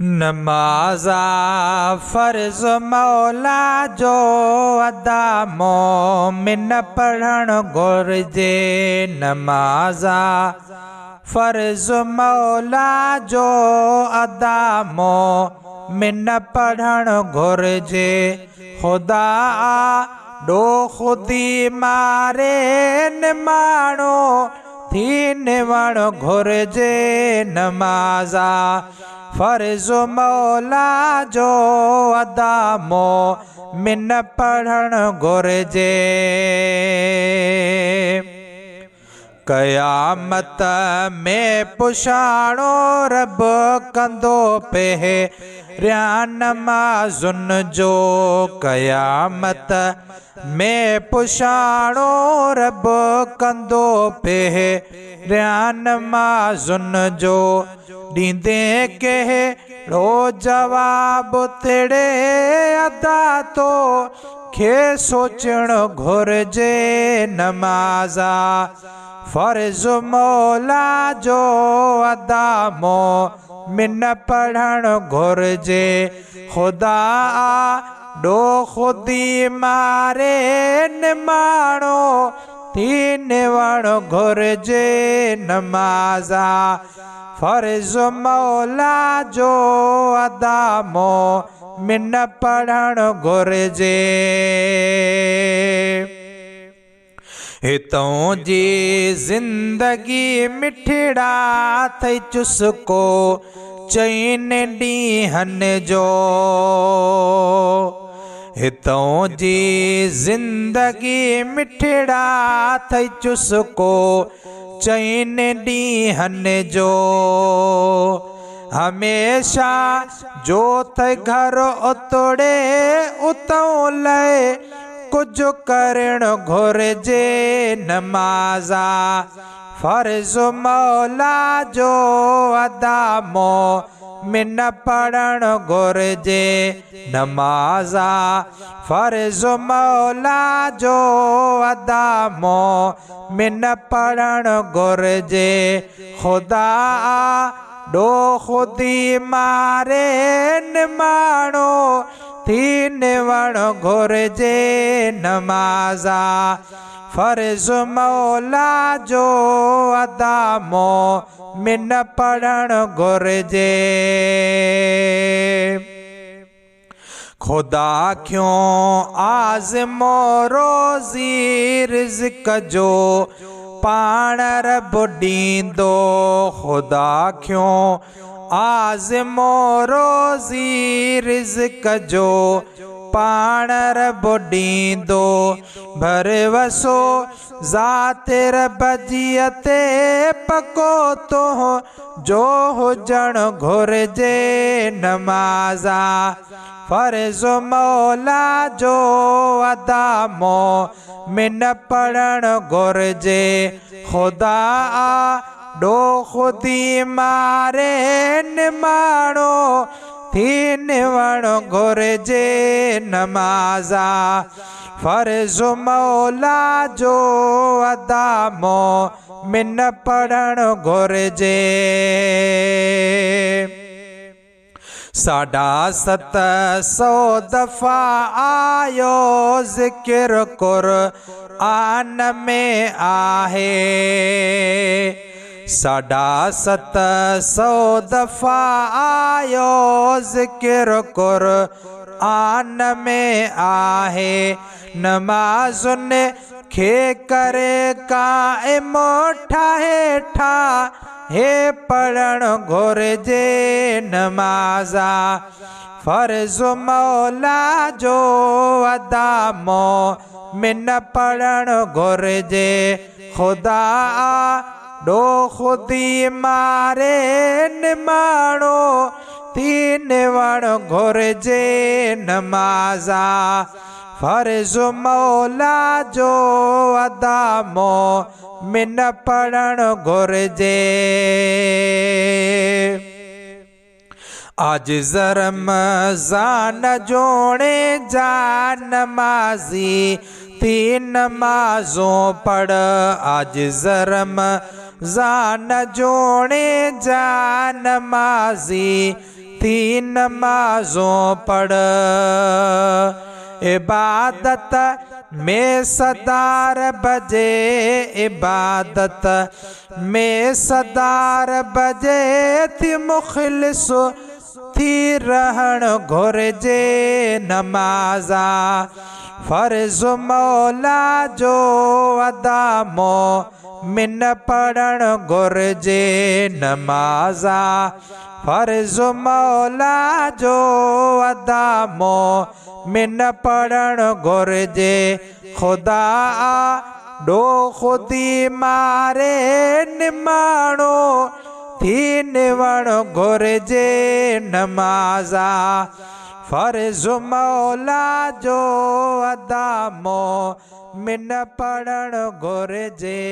नमाज़ फ़र्ज़ मौला जो अदा मोमिन पढ़णु घुर्जे। नमाज़ फ़र्ज़ मौला जो अदा मोमिन पढ़णु घुर्जे। ख़ुदा ॾो ख़ुदी मारे निमाणो थी निवणु घुर्जे। नमाज़ फ़र्ज़ मौला जो अदा मोमिन पढ़णु घुर्जे। क़यामत में पुछाणो रब कंदो पहिरियां नमाज़ुनि जो। क़यामत में पुछाणो रब कंदो पहिरियां नमाज़ुनि जो। ॾींदे कहिड़ो जवाब तिड़े अदा तो खे सोचणु घुर्जे। नमाज़ फ़र्ज़ मौला जो अदा मोमिन पढ़णु घुर्जे। ख़ुदा ॾो ख़ुदी मारे निमाणो थी निवणु घुर्जे। नमाज़ फ़र्ज़ मौला जो अदा मोमिन पढ़णु घुर्जे। हितों जी ज़िंदगी मिठड़ा अथई चुस्को चइनि ॾींहनि जो। हितों जी ज़िंदगी मिठड़ा अथई चुस्को चइनि ॾींहनि जो। हमेशा जो त घर उतड़े उतों लाइ कुझु करणु घुर्जे। नमाज़ फ़र्ज़ मौला जो अदा मोमिन पढ़णु घुर्जे। नमाज़ फ़र्ज़ मौला जो अदा मोमिन पढ़णु घुर्जे। ख़ुदा ॾो ख़ुदी मारे निमाणो थी निवणु घुर्जे। नमाज़ फ़र्ज़ मौला जो अदा मोमिन पढ़णु घुर्जे। ख़ुदा क्यों आज़मो रोज़ी रिज़्क जो पाण रब ॾींदो। ख़ुदा क्यों आज़मो रोज़ी रिज़्क जो पाण रब ॾींदो। भरवसो ज़ात रब जीअ ते पको तो जो हुजणु घुर्जे। नमाज़ फ़र्ज़ मौला जो अदा मोमिन पढ़णु घुर्जे। ख़ुदा ॾो ख़ुदी मारे निमाणो थी निवणु घुर्जे। नमाज़ फ़र्ज़ मौला जो अदा मोमिन पढ़णु घुर्जे। 750 दफ़ा आयो ज़िक्र क़ुरान में आहे। 750 दफ़ा आयो ज़िक्र क़ुरान में आहे। नमाज़ुनि खे करे क़ाइम ठाहे ठाहे पढ़णु घुर्जे। नमाज़ फ़र्ज़ मौला जो अदा मोमिन पढ़णु घुर्जे। ख़ुदा ॾो ख़ुदी मारे निमाणो थी निवणु घुर्जे। नमाज़ फ़र्ज़ मौला जो अदा मोमिन पढ़णु घुर्जे। अॼु रमज़ान जोणे जा नमाज़ी थी नमाज़ूं पढ़। अॼु रमज़ान जोणे जा नमाज़ी ٿي نمازون پڙهه. عبادت ۾ سدا رب جي، عبادت ۾ سدا رب جي ٿي مخلص ٿي رهڻ گهرجي. نمازا فرض مولا جو ادا مومن پڙهڻ گهرجي. نمازا فرض مولا جو ادا مومن پڙهڻ گهرجي. خدا آڏو خودي ماري نماڻو ٿي نوڻ گهرجي. نمازا فرض مولا جو ادا مومن پڙهڻ گهرجي.